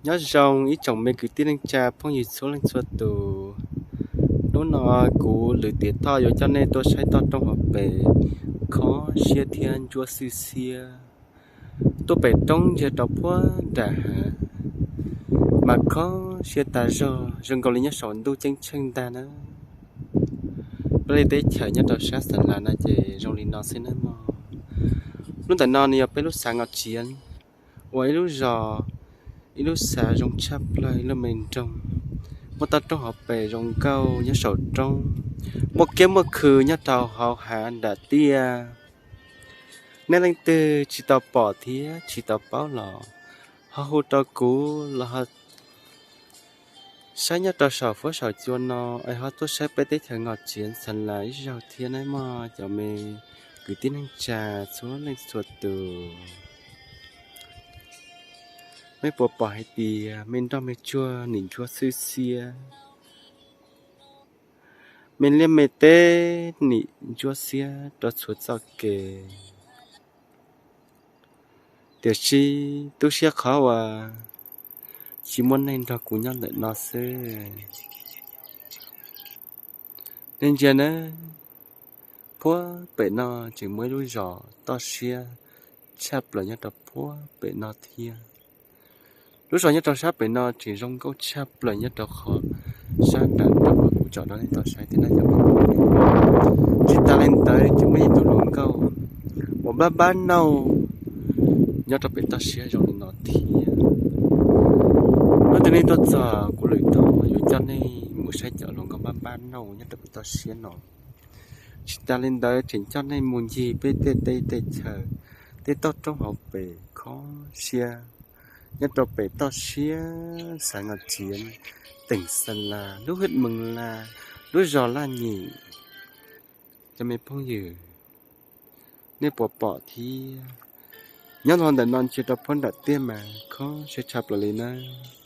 Nyob zoo ib tsoom me kwv tij neej tsa phooj ywg txhua leej txhua tus. Hnub no kuv Lwm Tiam Thoj yuav coj nej tuaj saib toj roob hauv pes khov siab thiab ntsuab xwb xiab. Tuaj pem roob ntsia rau puag nram hav mas khov siab tas zog, zoo nkaus li nyob saum ntuj ceeb tsheej ntag na. Peb li teb chaws nyob rau sab Xeev Las no ces zoo li no xwb nawb mog. Lub ntawm no nws yog peb lub xav Ngos Tsiav, uas ib lub zos, ib lub xav zoo tshaj plaws, ib lub me nroog, muaj toj roob hauv pes zoo nkauj nyob saum roob, muaj kiab muaj khw nyob rau hauv hav nram tiaj. Nej leej twg tsis tau pom thiab tsis tau paub los ho hu rau kuv los ho saib nyob rau saum fuab saum cua no, es ho tuaj saib peb teb chaws Ngos Tsiav Xeev Las ib zaug thiab nawb mog cov me kwv tij neej tsa txhua leej txhua tus. Nej puas pom hais tias me nroj me tsuag nim ntsuab xwb xiab, me liaj me teb nim ntsuab xiab rau txhua txoj kev, tiam sis tu siab qhov uas tsis muaj neeg nrog kuv nyob ntawm no xwb. Nej ntsia nawb, puag pem no tseem muaj ib lub zos toj siab tshaj plaws nyob rau puag pem no thiab. Lub zos nyob rau sab pem no tseem zoo nkauj tshaj plaws nyob rau qhov sab nram roob uas kuv tsom rau nej tau saib thiab nawb cov phooj ywg. Tsis tas li ntawd tseem muaj ib tug hluas nkauj uas npab npab nauj nyob rau pem toj siab zoo li no thiab. Hnub twg nej tuaj txog kuv Lwm Thoj yuav coj nej mus saib cov hluas nkauj npab npab nauj nyob rau pem toj siab no. Tsis tas li ntawd tseem coj nej mus ncig peb tej teb tej chaws, tej toj roob hauv pes khov siab nyob rau pem toj siab xav Ngos Tsiav, teem Xeev Las, lub hwj Mees Las, lub zos Laj Nyim. Cov me phooj ywg, nej puas pom thiab? Nyob los ntawm no ntsia rau puag nram tiaj mas khov siab tshaj plaws li nawb.